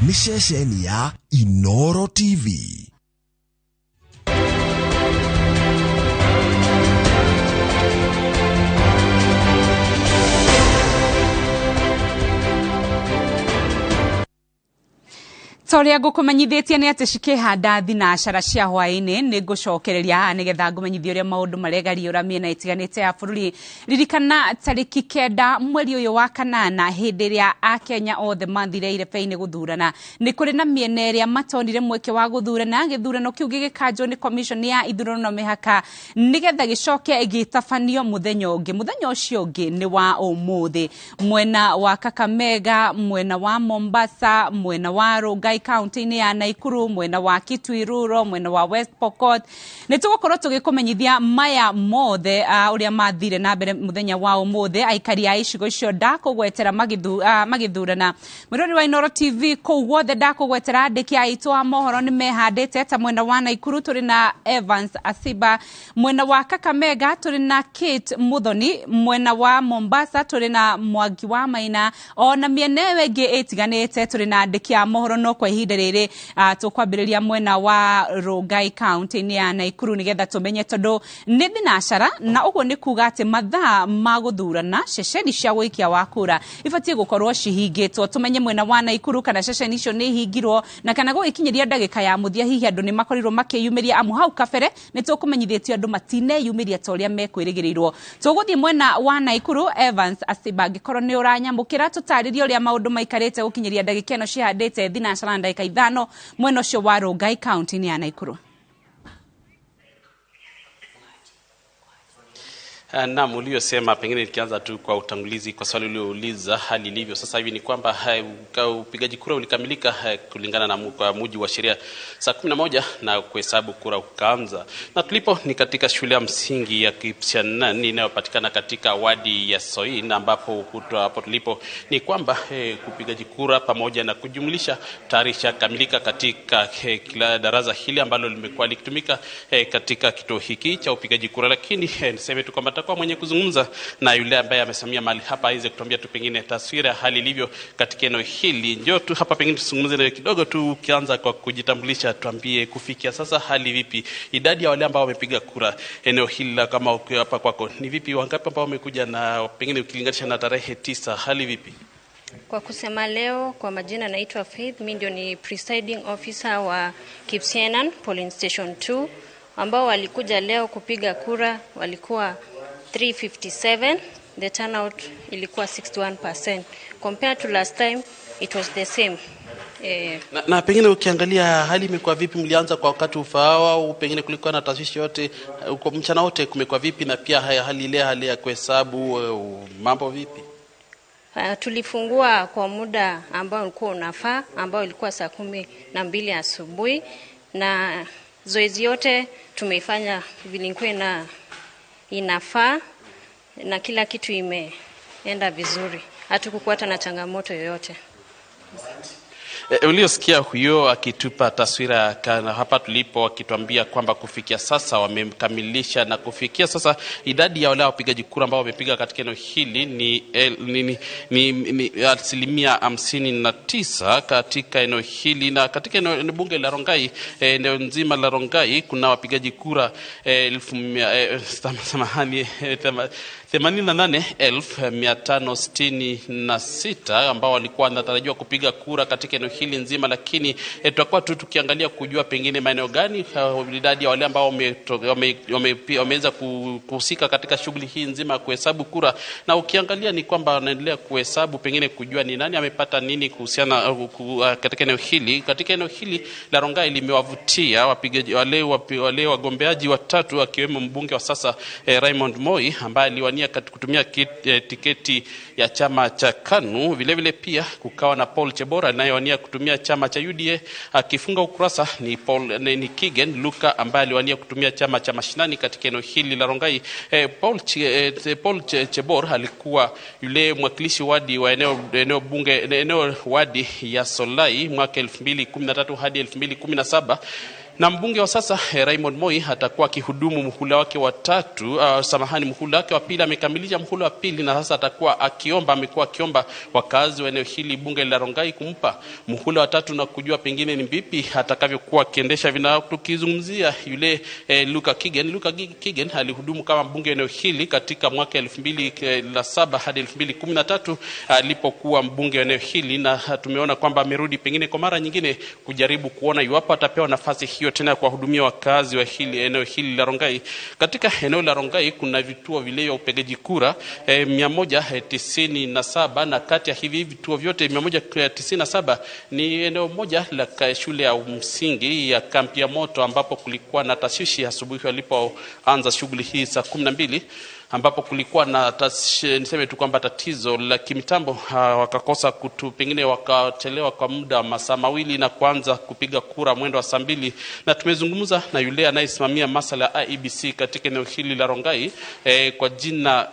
Nĩ ceceni ya Inoro TV. Toria ngũkũmenyithĩtie nĩ atĩ cikĩhanda thinacara cia hwaĩ-inĩ nĩ ngũcokereria haha nĩgetha ngũmenyithie ũrĩa maũndũ maregariũra mĩena ĩtiganĩte ya bũrũri. Ririkana tarĩki 9 mweri ũyũ wa kanana hĩndĩ ĩrĩa akenya othe mathire irebe-inĩ gũthurana, nĩ kũrĩ na mĩena ĩrĩa matonire mweke wa gũthurana. Gĩthurano kĩu gĩgĩkanjwo nĩ commission ya ithurano na mĩhaka nĩgetha gĩcoke gĩtabanio mũthenya ũngĩ. Mũthenya ũcio ũngĩ nĩ wa ũmũthĩ, mwena wa Kakamega, mwena wa Mombasa, mwena wa Rongai kaunti-inĩ ya Nakuru, mwena wa Kitui Rural, mwena wa West Pokot. Nĩ tũgũkorwo tũgĩkũmenyithia maya mothe ũrĩa mathire na mbere mũthenya wa ũmũthĩ. Aikari a icigo icio ndakũgwetera magĩthurana. Mwĩrori wa Inoro TV kũu guothe ndakũgwetera andĩki aitũ a mohoro nĩ mehandĩte, ta mwena wa Nakuru tũrĩ na Evans Asiba, mwena wa Kakamega tũrĩ na Kate Muthoni, mwena wa Mombasa tũrĩ na Mwangi wa Maina, ona mĩena ĩyo ĩngĩ ĩtiganĩte tũrĩ na andĩki a mohoro. No kwa ihinda rĩrĩ tũkwambĩrĩria mwena wa Rongai kaunti-inĩ ya Nakuru nĩgetha tũmenye tondũ nĩ thinacara, na ũguo nĩ kuga atĩ mathaa ma gũthurana ceceni cia gũikia wa kura ibatiĩ gũkorwo cihingĩtwo. Tũmenye mwena wa Nakuru kana ceceni icio nĩ ihingirwo na kana gũgĩkinyĩria ndagĩka ya mũthia hihi andũ nĩ makorirwo makĩyumĩria, amu hau kabere nĩ tũkũmenyithĩtio andũ matineyumĩria ta ũrĩa mekwĩrĩgĩrĩirwo. Tũgũthiĩ mwena wa Nakuru, Evans Asiba, angĩkorwo nĩ ũranyamũkĩra tũtarĩrie ũrĩa maũndũ maikarĩte gũkinyĩria ndagĩka ĩno cihandĩte thinacara na ndagĩka 5 mwena ũcio wa Rongai kaunti-inĩ ya Nakuru. Naam, uliyosema pengine nikianza tu kwa utangulizi kwa swali uliouliza, hali ilivyo sasa hivi ni kwamba upigaji kura ulikamilika kulingana na kwa mujibu wa sheria saa 11 na kuhesabu kura ukaanza. Na tulipo ni katika shule ya msingi ya Kipsianan inayopatikana katika wadi ya Soin, ambapo hapo tulipo ni kwamba kupigaji kura pamoja na kujumlisha tayari ishakamilika katika kila darasa hili ambalo limekuwa likitumika katika kituo hiki cha upigaji kura. Lakini niseme tu kwamba nitakuwa mwenye kuzungumza na yule ambaye amesimamia mahali hapa aweze kutuambia tu pengine taswira hali ilivyo katika eneo hili. Njoo tu hapa pengine tuzungumze naye kidogo tu. Ukianza kwa kujitambulisha, tuambie kufikia sasa hali vipi, idadi ya wale ambao wamepiga kura eneo hili kama ukiwa hapa kwako ni vipi, wangapi ambao wamekuja, na pengine ukilinganisha na tarehe 9 hali vipi? Kwa kusema leo, kwa majina naitwa Faith, mimi ndio ni presiding officer wa Kipsienan polling station 2. Ambao walikuja leo kupiga kura walikuwa 357. The turnout ilikuwa 61%. Compared to last time it was the same. Na pengine ukiangalia hali imekuwa vipi, mlianza kwa wakati ufaao au pengine kulikuwa na tashwishi yote kwa mchana wote, kumekuwa vipi? Na pia hali ile hali ya kuhesabu mambo vipi? Tulifungua kwa muda ambao ulikuwa unafaa, ambao ilikuwa saa 12 asubuhi, na zoezi yote tumeifanya vilikuwa na inafaa na kila kitu imeenda vizuri. Hatukukuwa na changamoto yoyote. Uliosikia huyo akitupa taswira kana hapa tulipo, akituambia kwamba kufikia sasa wamekamilisha, na kufikia sasa idadi ya wale wapigaji kura ambao wamepiga katika eneo hili ni 59% katika eneo hili. Na katika eneo bunge la Rongai, eneo nzima la Rongai kuna wapigaji kura 88,566 ambao walikuwa wanatarajiwa kupiga kura katika eneo hili nzima. Lakini tutakuwa tu tukiangalia kujua pengine maeneo gani idadi ya wale ambao wameweza kuhusika katika shughuli hii nzima ya kuhesabu kura. Na ukiangalia ni kwamba wanaendelea kuhesabu pengine kujua ni nani amepata nini kuhusiana katika eneo hili. Katika eneo hili la Rongai limewavutia wapigaji wale wagombeaji watatu akiwemo mbunge wa sasa Raymond Moi ambaye aliwania kutumia tiketi ya chama cha KANU. Vile vile pia kukawa na Paul Chebora anayewania kutumia chama cha UDA. Akifunga ukurasa ni Kigen Luka ambaye aliwania kutumia chama cha Mashinani katika eneo hili la Rongai. Paul Chebor alikuwa yule mwakilishi wadi wa eneo bunge eneo wadi ya Solai mwaka 2013 hadi 2017. Na mbunge wa sasa Raymond Moi atakuwa akihudumu muhula wake wa tatu, samahani, muhula wake wa pili. Amekamilisha muhula wa pili na sasa atakuwa akiomba, amekuwa akiomba wakazi wa eneo hili bunge la Rongai kumpa muhula wa tatu na kujua pengine ni vipi atakavyokuwa akiendesha vina. Tukizungumzia yule Luka Kigen, Luka Kigen alihudumu kama mbunge eneo hili katika mwaka 2007 hadi 2013 alipokuwa mbunge eneo hili, na tumeona kwamba amerudi pengine kwa mara nyingine kujaribu kuona iwapo atapewa nafasi hiyo tena kuwahudumia wakazi wa hili eneo hili la Rongai. Katika eneo la Rongai kuna vituo vile vya upigaji kura 197 na kati ya hivi vituo vyote 197 ni eneo moja la shule ya msingi ya Kampi ya Moto ambapo kulikuwa na tashwishi asubuhi walipoanza shughuli hii saa 12, ambapo kulikuwa na niseme tu kwamba tatizo la kimitambo, wakakosa kutu, pengine wakachelewa kwa muda masaa mawili na kuanza kupiga kura mwendo wa saa 2. Na tumezungumza na yule anayesimamia masala ya IEBC katika eneo hili la Rongai kwa jina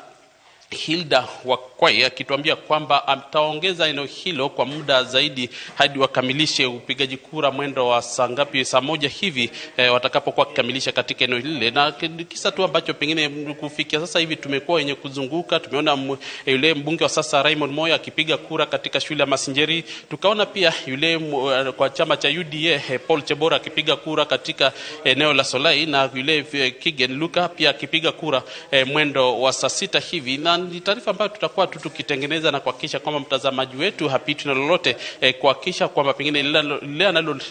Hilda Wakwai, akituambia kwamba ataongeza eneo hilo kwa muda zaidi hadi wakamilishe upigaji kura mwendo wa saa ngapi, saa 1 hivi watakapokuwa kukamilisha katika eneo lile. Na kisa tu ambacho pengine kufikia sasa hivi tumekuwa wenye kuzunguka, tumeona yule mbunge wa sasa Raymond Moyo akipiga kura katika shule ya Masinjeri, tukaona pia yule kwa chama cha UDA Paul Chebora akipiga kura katika eneo la Solai, na yule Kigen Luka pia akipiga kura mwendo wa saa 6 hivi. Na ni taarifa ambayo tutakuwa tu tukitengeneza na kuhakikisha kwamba mtazamaji wetu hapitwi na lolote, kuhakikisha kwamba pengine lile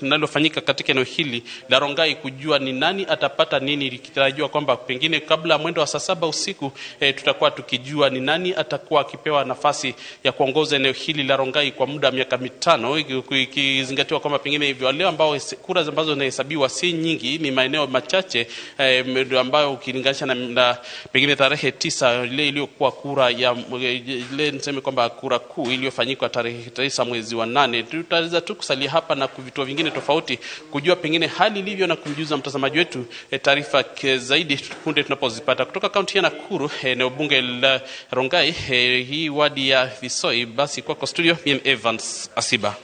linalofanyika katika eneo hili la Rongai, kujua ni nani atapata nini, likitarajiwa kwamba pengine kabla mwendo wa saa 7 usiku tutakuwa tukijua ni nani atakuwa akipewa nafasi ya kuongoza eneo hili la Rongai kwa muda wa miaka 5, ikizingatiwa kwamba pengine hivyo leo ambao kura ambazo zinahesabiwa si nyingi, ni maeneo machache ambayo ukilinganisha na pengine tarehe 9 ile iliyokuwa kura ya ile, niseme kwamba kura kuu iliyofanyika tarehe 9 mwezi wa 8. Tutaweza tu kusalia hapa na vituo vingine tofauti kujua pengine hali ilivyo na kumjuza mtazamaji wetu taarifa zaidi punde tunapozipata kutoka kaunti ya Nakuru, eneo bunge la Rongai, hii wadi ya Visoi. Basi kwako studio, mimi Evans Asiba.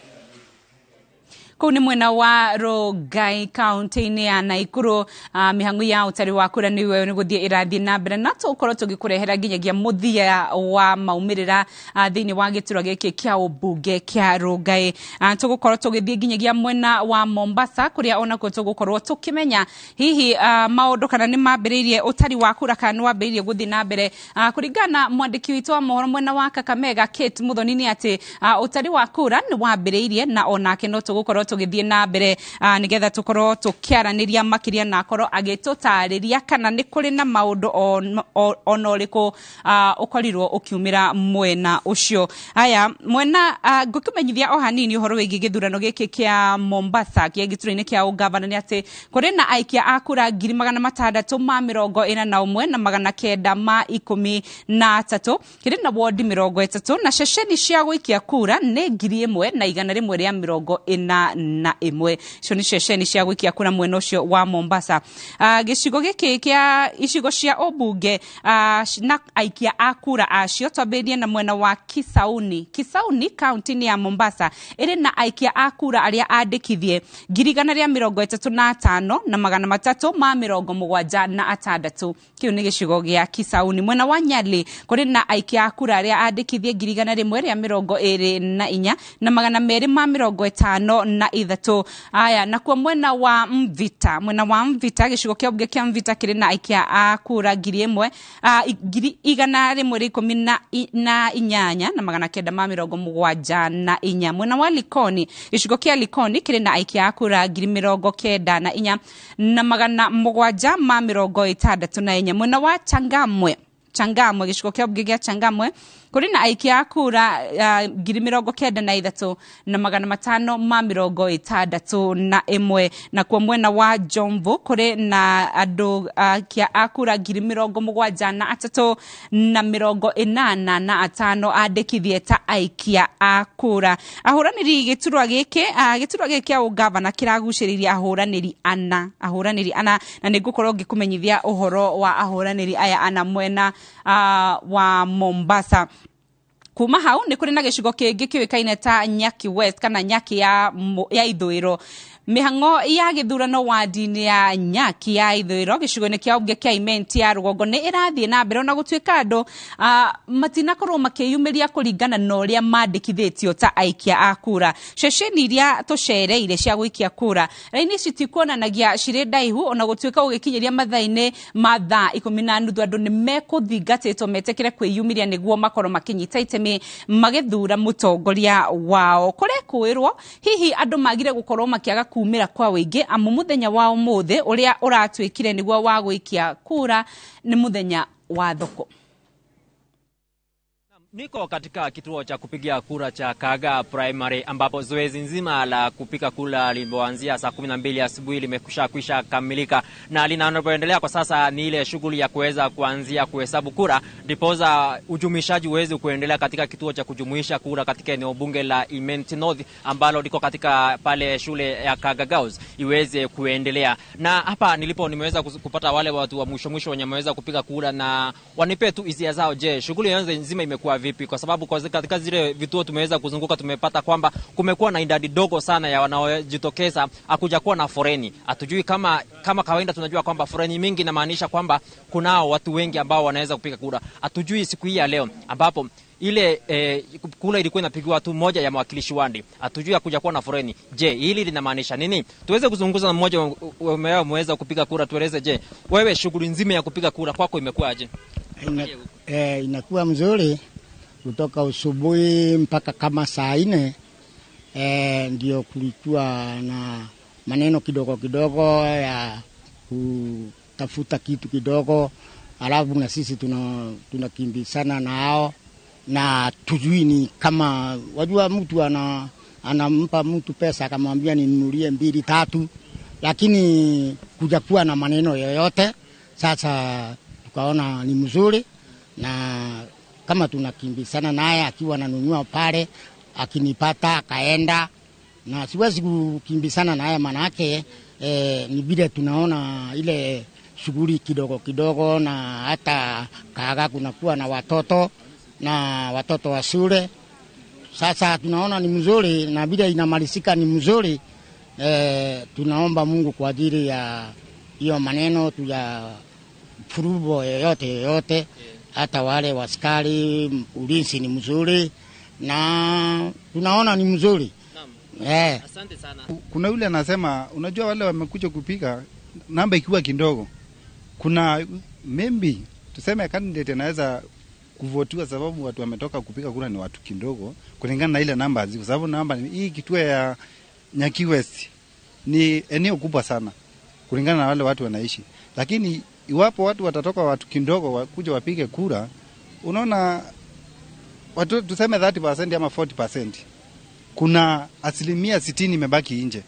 Kuu ni mwena wa Rongai kaunti-inĩ ya Nakuru. Mĩhang'o ya ũtari wa kura nĩwe nĩ gũthiĩ ĩrathiĩ na mbere, na tũgũkorwo tũgĩkũrehera nginyagia mũthia wa maumĩrĩra thĩinĩ wa gĩturwa gĩkĩ kĩa ũmbunge kĩa Rongai. Tũgũkorwo tũgĩthiĩ nginyagia mwena wa Mombasa kũrĩa onakuo tũgũkorwo tũkĩmenya hihi maũndũ kana nĩ mambĩrĩirie ũtari wa kura kana nĩ wambĩrĩirie gũthiĩ na mbere. Kũringana na mwandĩki witũ wa mohoro mwena wa Kakamega Kate Muthoni nĩ atĩ ũtari wa kura nĩ wambĩrĩirie, na onake no tũgũkorwo tũgĩthiĩ na mbere nĩgetha tũkorwo tũkĩaranĩria makĩria na akorwo agĩtũtarĩria kana nĩ kũrĩ na maũndũ ona ũrĩkũ ũkorirwo ũkiumĩra mwena ũcio. Aya mwena ngũkĩmenyithia o hanini ũhoro wĩgiĩ gĩthurano gĩkĩ kĩa Mombasa kĩa gĩturwa-inĩ kĩa ũgavana nĩ atĩ kũrĩ na aikia a kura 641,913, kĩrĩ na wondi 30 na ceceni cia gũikia kura nĩ 1,141. Icio nĩ ceceni cia gũikia kura mwena ũcio wa Mombasa. Gĩcigo gĩkĩ kĩa icigo cia ũmbunge na aikia a kura acio, twambĩrĩrie na mwena wa Kisauni. Kisauni kaunti-inĩ ya Mombasa ĩrĩ na aikia a kura arĩa andĩkithie 135,376. Kĩu nĩ gĩcigo gĩa Kisauni. Mwena wa Nyali kũrĩ na aikia a kura arĩa andĩkithie 124,253. Aya, nakuo mwena wa Mvita, mwena wa Mvita gĩcigo kĩa ũmbunge kĩa Mvita kĩrĩ na aikia a kura 1,118,974. Mwena wa Likoni, gĩcigo kĩa Likoni kĩrĩ na aikia a kura 94,764. Mwena wa Changamwe, Changamwe gĩcigo kĩa ũmbunge gĩa Changamwe kũrĩ na aikia a kura 93,561. Nakuo mwena wa Jomvu kũrĩ na andũ aikia a kura 73,085 andĩkithie ta aikia a kura. Ahũranĩri gĩturwa gĩkĩ, gĩturwa gĩkĩ kĩa ũgavana kĩragucĩrĩria ahũranĩri ana, ahũranĩri ana, na nĩngũkorwo ngĩkũmenyithia ũhoro wa ahũranĩri aya ana mwena wa Mombasa. Kuma hau nĩ kũrĩ na gĩcigo kĩngĩ kĩũĩkaine ta Nyaki West kana Nyaki ya ithũĩro. Mĩhang'o ya gĩthurano wadi-inĩ ya Nyaki ya ithũĩro gĩcigo-inĩ kĩa ũmbunge kĩa Imenti ya rũgongo nĩ ĩrathiĩ na mbere ona gũtuĩka andũ matinakorwo makĩyumĩria kũringana na ũrĩa mandĩkithĩtio ta aikia a kura. Ceceni iria tũcereire cia gũikia kura raini ici tikuonanagia cirĩ ndaihu ona gũtuĩka ũgĩkinyĩria mathaa-inĩ ma thaa 10:30 andũ nĩ mekũthingatĩtwo metĩkĩre kwĩyumĩria nĩguo makorwo makĩnyita itemi magĩthura mũtongoria wao. Kũrekũĩrwo hihi andũ magire gũkorwo makĩaga kumĩra kwa wĩingĩ amu mũthenya wa ũmũthĩ ũrĩa ũratuĩkire nĩguo wa gũikia kura nĩ mũthenya wa thoko. Niko katika kituo cha kupigia kura cha Kaga Primary ambapo zoezi nzima la kupiga kura lilipoanzia saa 12 asubuhi limekwisha kwisha kamilika, na linaloendelea kwa sasa ni ile shughuli ya kuweza kuanzia kuhesabu kura ndiposa ujumuishaji uweze kuendelea katika kituo cha kujumuisha kura katika eneo bunge la Imenti North ambalo liko katika pale shule ya Kaga Girls iweze kuendelea. Na hapa nilipo nimeweza kupata wale watu wa mwisho mwisho wenye wameweza kupiga kura na wanipe tu hisia zao. Je, shughuli nzima imekuwa vipi? Kwa sababu katika zile vituo tumeweza kuzunguka tumepata kwamba kumekuwa na idadi dogo sana ya wanaojitokeza, hakuja kuwa na foreni. Hatujui kama kawaida tunajua kwamba foreni mingi inamaanisha kwamba kunao watu wengi ambao wanaweza kupiga kura. Hatujui siku hii ya leo ambapo ile kura ilikuwa inapigiwa tu moja ya mwakilishi wandi, hatujui hakuja kuwa na foreni. Je, hili linamaanisha nini? Tuweze kuzunguza na mmoja umeweza kupiga kura, tueleze, je, wewe shughuli nzima ya kupiga kura kwako imekuwaje? Inakuwa mzuri kutoka usubuhi mpaka kama saa 4 ndio kulikuwa na maneno kidogo kidogo ya kutafuta kitu kidogo, alafu na sisi tunakimbizana nao na tujui ni kama wajua mtu anampa mtu pesa akamwambia ninunulie 2 3, lakini kuja kuwa na maneno yoyote. Sasa tukaona ni mzuri, na kama tunakimbizana naye akiwa ananunua pale akinipata akaenda, na siwezi kukimbizana naye manake ni vile tunaona ile shughuli kidogo kidogo, na hata Kaga kunakuwa na watoto na watoto wa shule. Sasa tunaona ni mzuri na vile inamalizika ni mzuri. Tunaomba Mungu kwa ajili ya hiyo maneno tuya furubo yoyote yoyote, hata wale waskari ulinzi ni mzuri na tunaona ni mzuri. Asante sana. Kuna yule anasema unajua wale wamekuja kupiga namba ikiwa kidogo, kuna maybe tuseme candidate anaweza kuvotiwa sababu watu wametoka kupiga kura ni watu kidogo kulingana na ile namba ziko, sababu namba hii kituo ya Nyaki West ni eneo kubwa sana kulingana na wale watu wanaishi, lakini iwapo watu watatoka watu kidogo kuja wapige kura, unaona watu tuseme 30% ama 40%, kuna 60% imebaki nje.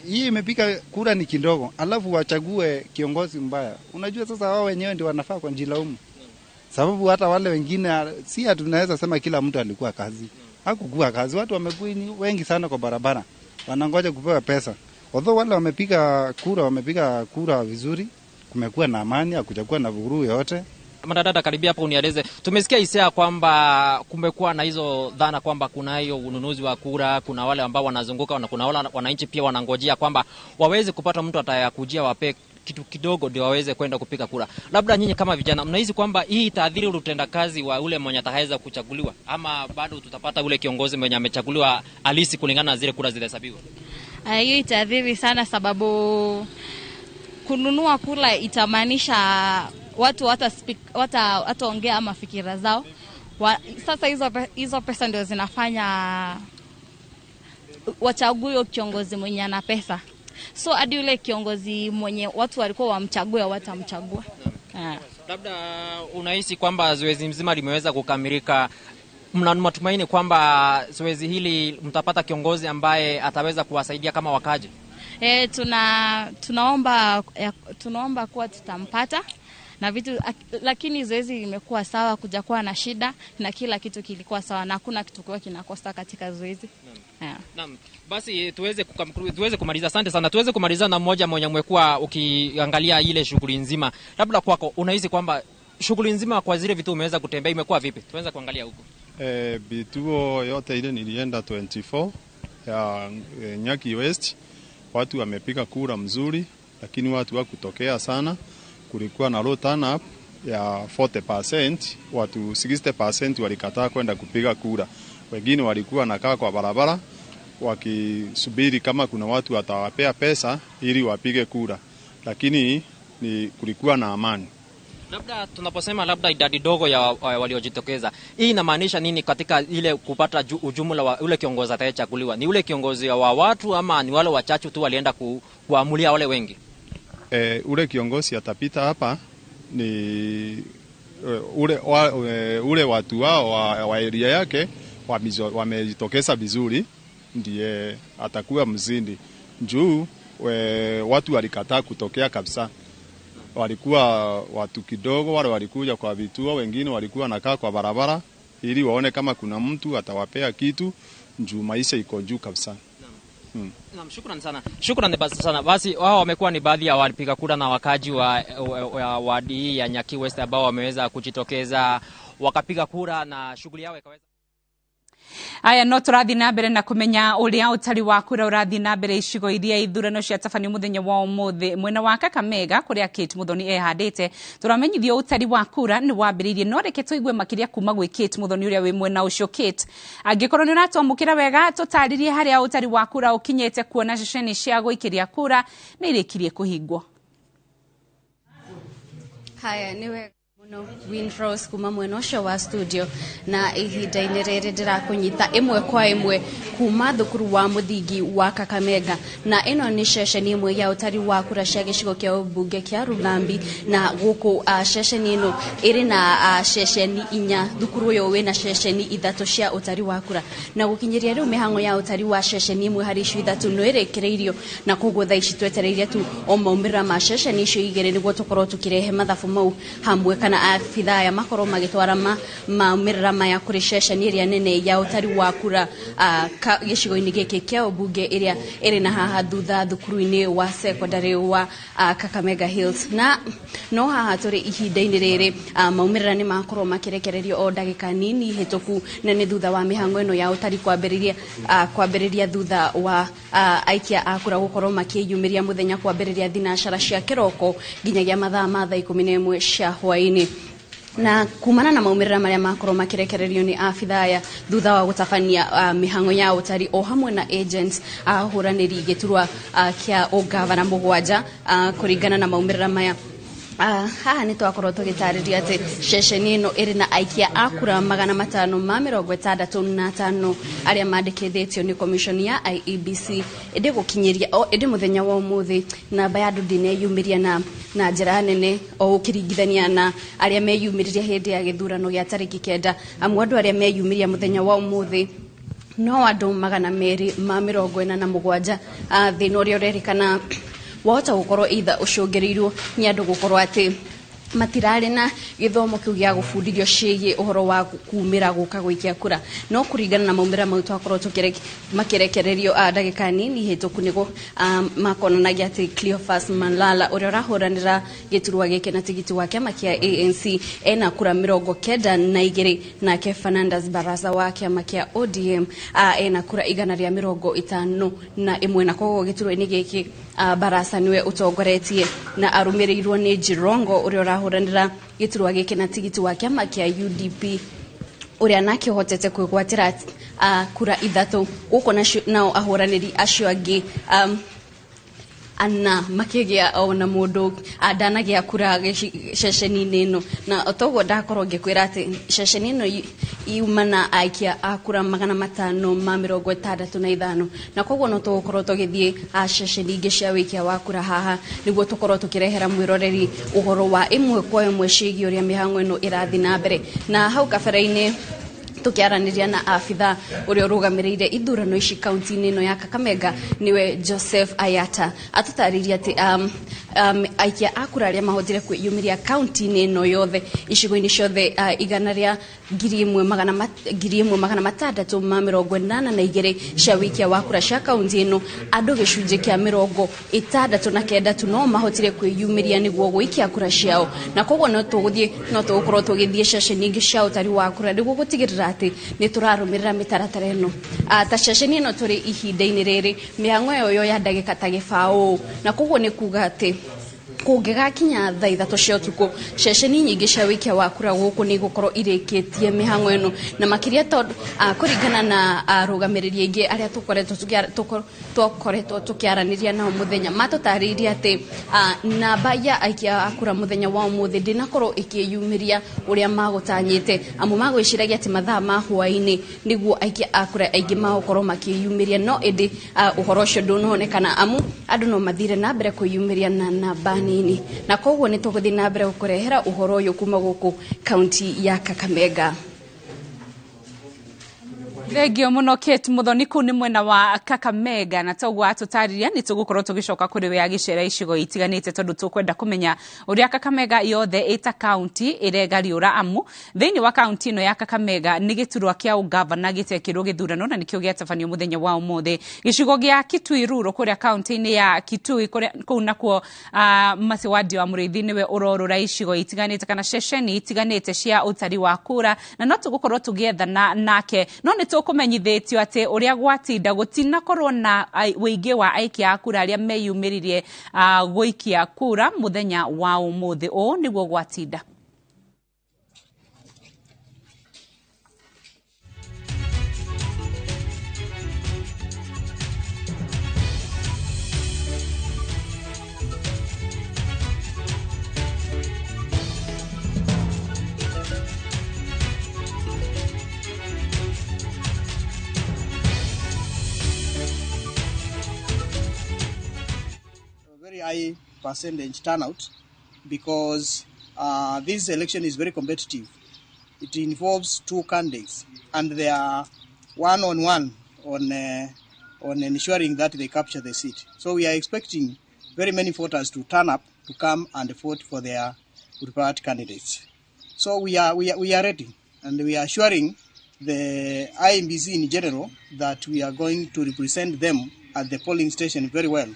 Hii imepiga kura ni kidogo, alafu wachague kiongozi mbaya. Unajua sasa wao wenyewe ndio wanafaa kwa njilaumu, sababu hata wale wengine si tunaweza sema kila mtu alikuwa kazi. Hakukuwa kazi, watu wamekuwa wengi sana kwa barabara wanangoja kupewa pesa. Although wale wamepiga kura vizuri, kumekuwa na amani, hakujakuwa na vurugu yote. Madada, karibia hapo unieleze. Tumesikia hisia kwamba kumekuwa na hizo dhana kwamba kuna hiyo ununuzi wa kura, kuna wale ambao wanazunguka na kuna wale wananchi pia wanangojea kwamba waweze kupata mtu atayakujia wape kitu kidogo ndio waweze kwenda kupiga kura. Labda nyinyi kama vijana mnahisi kwamba hii itaathiri utendakazi wa ule mwenye ataweza kuchaguliwa, ama bado tutapata ule kiongozi mwenye amechaguliwa halisi kulingana na zile kura zilihesabiwa? Hiyo itaathiri sana, sababu kununua kura itamaanisha watu wataongea ama fikira zao. Sasa hizo pesa ndio zinafanya wachague kiongozi mwenye ana pesa. So hadi yule kiongozi mwenye watu walikuwa wamchague watamchagua. Labda unahisi kwamba zoezi mzima limeweza kukamilika, mna matumaini kwamba zoezi hili mtapata kiongozi ambaye ataweza kuwasaidia kama wakaji? Tunaomba kuwa tutampata na vitu, lakini zoezi limekuwa sawa, kuja kuwa na shida na kila kitu kilikuwa sawa na hakuna kitu kwa kinakosa katika zoezi. Naam. Basi tuweze kumaliza. Asante sana. Tuweze kumaliza na mmoja mwenye umekuwa ukiangalia ile shughuli nzima. Labda kwako unahisi kwamba shughuli nzima kwa zile vitu umeweza kutembea imekuwa vipi? Tuweza kuangalia huko. Vituo yote ile nilienda 24 ya Nyaki West. Watu wamepiga kura mzuri, lakini watu wakutokea sana. Kulikuwa na low turn up ya 40%, watu 60% walikataa kwenda kupiga kura. Wengine walikuwa nakaa kwa barabara wakisubiri kama kuna watu watawapea pesa ili wapige kura, lakini ni kulikuwa na amani. Labda tunaposema labda idadi dogo ya waliojitokeza, hii inamaanisha nini katika ile kupata ujumla wa ule kiongozi atakayechaguliwa? Ni ule kiongozi wa watu ama ni wale wachache tu walienda kuamulia wale wengi? Ule kiongozi atapita hapa ni ule watu wao wa area yake wamejitokeza vizuri, ndiye atakuwa mzindi. Juu watu walikataa kutokea kabisa. Walikuwa watu kidogo wale walikuja kwa vituo, wengine walikuwa nakaa kwa barabara ili waone kama kuna mtu atawapea kitu, juu maisha iko juu kabisa. Naam, shukrani sana. Shukrani basi sana. Basi wao wamekuwa ni baadhi ya walipiga kura na wakaji wa wadi ya Nyaki West ambao wameweza kujitokeza wakapiga kura na shughuli yao ikaweza. Aya, no turathi na mbere na kumenya uria utari wa kura urathi na mbere icigo iria ithurano ciatabanio muthenya wa umuthi mwena wa Kakamega kuria Kate Muthoni ehandite. Turamenyithio utari wa kura ni wambiriirie, no reke tuigue makiria kuma gwi Kate Muthoni uria wi mwena ucio. Kate, angikorwo ni uratwamukira wega, tutaririe haria utari wa kura ukinyite kuona ceceni cia guikiria kura ni irikirie kuhingwo. Haya, niwe muno Winrose kuma mwena ũcio wa studio, na ihinda-inĩ rĩrĩ ndĩrakũnyita ĩmwe kwa ĩmwe kuma thukuru wa mũthingi wa Kakamega, na ĩno nĩ ceceni ĩmwe ya ũtari wa kura cia gĩcigo kĩa ũmbunge kĩa Ruthambi, na gũkũ ceceni ĩno ĩrĩ na ceceni inya. Thukuru ũyũ wĩna ceceni ithatũ cia ũtari wa kura, na gũkinyĩria rĩu mĩhang'o ya ũtari wa ceceni ĩmwe harĩ icio ithatũ nĩ ĩrĩkĩrĩirio, na koguo thaa ici twetereire tu o maumĩrĩra ma ceceni icio igĩrĩ nĩguo tũkorwo tũkĩrehe mathabu mau hamwe, kana abithaa aya makorwo magĩtwara maumĩrĩra maya kũrĩ ceceni ĩrĩa nene ya ũtari wa kura gĩcigo-inĩ gĩkĩ kĩa ũmbunge ĩrĩa ĩrĩ na haha thutha thukuru-inĩ wa secondary wa Kakamega Hills. Na no haha tũrĩ ihinda-inĩ rĩrĩ maumĩrĩra nĩ makorwo makĩrekererio o ndagĩka nini hĩtũku, na nĩ thutha wa mĩhang'o ĩno ya ũtari kwambĩrĩria thutha wa aikia a kura gũkorwo makĩyumĩria mũthenya kwambĩrĩria thinacara cia kĩroko nginyagia mathaa ma thaa 11 cia hwaĩ-inĩ. Na kumana na maumĩrĩra marĩa makorwo makĩrekererio nĩ abithaa aya thutha wa gũtabania mĩhang'o ya ũtari o hamwe na agents ahũranĩri gĩturwa kĩa ũngavana mũgwanja, kũringana na maumĩrĩra maya, haha nĩ twakorwo tũgĩtarĩria atĩ ceceni ĩno ĩrĩ na aikia a kura 565 arĩa mandĩkithĩtio nĩ commission ya IEBC. Ĩndĩ gũkinyĩria ĩndĩ mũthenya wa ũmũthĩ namba ya andũ ndĩneyumĩria na njĩra nene o ũkĩringithania na arĩa meyumĩririe hĩndĩ ya gĩthurano gĩa tarĩki 9. Amu andũ arĩa meyumĩria mũthenya wa ũmũthĩ no andũ 247. Thĩna ũrĩa ũrerĩkana wahota gũkorwo either ũcũngĩrĩirwo nĩ andũ gũkorwo atĩ matirarĩ na gĩthomo kĩu gĩa gũbundithio ciĩgiĩ ũhoro wa kumĩra gũka gũikia kura. No kũringana na maumĩrĩra mau twakorwo makĩrekererio ndagĩka nini hĩtũku nĩguo makonanagia atĩ Cleophas Malala ũrĩa ũrahũranĩra gĩturwa gĩkĩ na tigiti wa kĩama kĩa ANC ena kura 92, nake Fernandes Barasa wa kĩama kĩa ODM ena kura 151, na koguo gĩturwa-inĩ gĩkĩ Barasa niwe ũtongoretie na arũmĩrĩirwo nĩ Jirongo ũrĩa ũrahũranĩra gĩturwa gĩkĩ na tigiti wa kĩama kĩa UDP ũrĩa nake ũhotete kwĩgwatĩra kura 3 gũkũ, nao ahũranĩri acio angĩ ana makĩgĩa ona mũndũ ndanagĩa kura ceceni-inĩ ĩno. Na toguo ndakorwo ngĩkwĩra atĩ ceceni ĩno yuma na aikia a kura 565, na koguo no tũgũkorwo tũgĩthiĩ ceceni ingĩ cia wĩikia wa kura haha nĩguo tũkorwo tũkĩrehera mwĩroreri ũhoro wa ĩmwe kwa ĩmwe ciĩgiĩ ũrĩa mĩhang'o ĩno ĩrathiĩ na mbere. Na hau kabere-inĩ tukiaraniria na abitha uria urugamiriire ithurano ici kaunti-inĩ ĩno ya Kakamega niwe Joseph Ayata atutaririe ati aikia a kura aria mahotire kwiyumiria kaunti-inĩ ĩno yothe icigo-inĩ ciothe igana rĩa 1682 cia wikia wa kura cia kaunti ĩno andu gĩcunjĩ kĩa 69 tu no mahotire kwiyumiria nĩguo gũikia kura ciao, na koguo no tũgũthiĩ no tũgũkorwo tũgĩthiĩ ceceni ingĩ cia ũtari wa kura nĩguo gũtigĩrĩra gũtigĩrĩra atĩ nĩ tũrarũmĩrĩra mĩtaratara ĩno. Ta ceceni ĩno tũrĩ ihinda-inĩ rĩrĩ, mĩhang'o ĩyo yoya ndagĩka ta gĩbaũ, na koguo nĩ kuga atĩ kũngĩgakinya thaa 3 cia ũtukũ, ceceni nyingĩ cia wĩikia wa kura gũkũ nĩ igũkorwo irĩkĩtie mĩhang'o ĩno, na makĩria tondũ kũringana na arũgamĩrĩri aingĩ arĩa tũkoretwo tũkĩaranĩria nao mũthenya, matũtarĩirie atĩ namba ya aikia a kura mũthenya wa ũmũthĩ ndĩnakorwo ĩkĩyumĩria ũrĩa magũtanyĩte, amu magwĩciragia atĩ mathaa ma hwaĩ-inĩ nĩguo aikia a kura aingĩ magũkorwo makĩyumĩria, no ĩndĩ ũhoro ũcio ndũnonekana, amu andũ no mathire na mbere kwĩyumĩria na namba nini, na koguo nĩ tũgũthiĩ na mbere gũkũrehera ũhoro ũyũ kuma gũkũ kaunti ya Kakamega. Thengio mũno Kate Muthoni, kũu nĩ mwena wa Kakamega, na toguo atũtarĩria nĩ tũgũkorwo tũgĩcoka kũrĩ we agĩcera icigo itiganĩte, tondũ tũkwenda kũmenya ũrĩa Kakamega yothe ĩta kaunti ĩregariũra, amu thĩinĩ wa kaunti ĩno ya Kakamega nĩ gĩturwa kĩa ũgavana gĩtekĩrwo gĩthurano na nĩkĩo gĩatabanio mũthenya wa ũmũthĩ. Gĩcigo gĩa Kitui Rural kũrĩa kaunti-inĩ ya Kitui kũu nakuo Masiwadi wa Mũrĩithi nĩwe ũrorũra icigo itiganĩte kana ceceni itiganĩte cia ũtari wa kura, na no tũgũkorwo tũgĩethana nake, no nĩ tũkũmenyithĩtio atĩ ũrĩa gwatinda gũtinakorwo na ũingĩ wa aikia a kura arĩa meyumĩririe gũikia kura mũthenya wa ũmũthĩ. Ũũ nĩguo gwatinda. High percentage turnout because this election is very competitive. It involves two candidates and they are one-on-one on ensuring that they capture the seat. So we are expecting very many voters to turn up to come and vote for their preferred candidates. So we are ready, and we are assuring the IEBC in general that we are going to represent them at the polling station very well.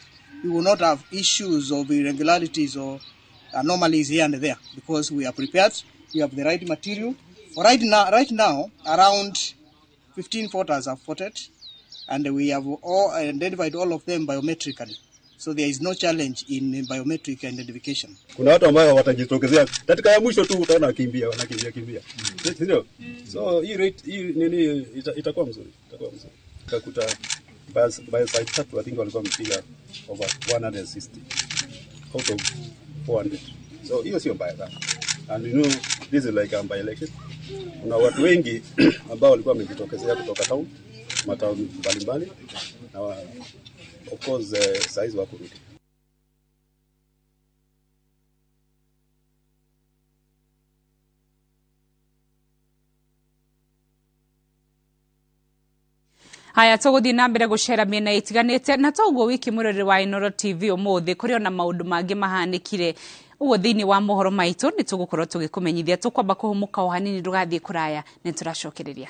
We will not have issues of irregularities or anomalies here and there because we are prepared. We have the right material. For right now, around 15 voters have voted, and we have all identified all of them biometrically. So there is no challenge in biometric identification. Kuna watu ambao watajitokezea katika ya mwisho tu utaona kimbia, wanakimbia kimbia. Ndio. So hii rate hii nini itakuwa mzuri, itakuwa mzuri. Utakuta by side tatu I think walikuwa wamepiga over 160 out of 400. So hiyo sio mbaya sana. And you know this is like a by election. Kuna watu wengi ambao walikuwa wamejitokezea kutoka town, matauni mbalimbali, na of course size wako rudi. Haya, tũgũthiĩ na mbere gũcera mĩena ĩtiganĩte, na toguo wiki mũroreri wa Inooro TV ũmũthĩ kũrĩ ona maũndũ mangĩ mahanĩkire ũguo thĩinĩ wa mohoro maitũ nĩ tũgũkorwo tũgĩkũmenyithia. Tũkwamba kũhũmũka o hanini, ndũgathiĩ kũraya, nĩ tũracokereria.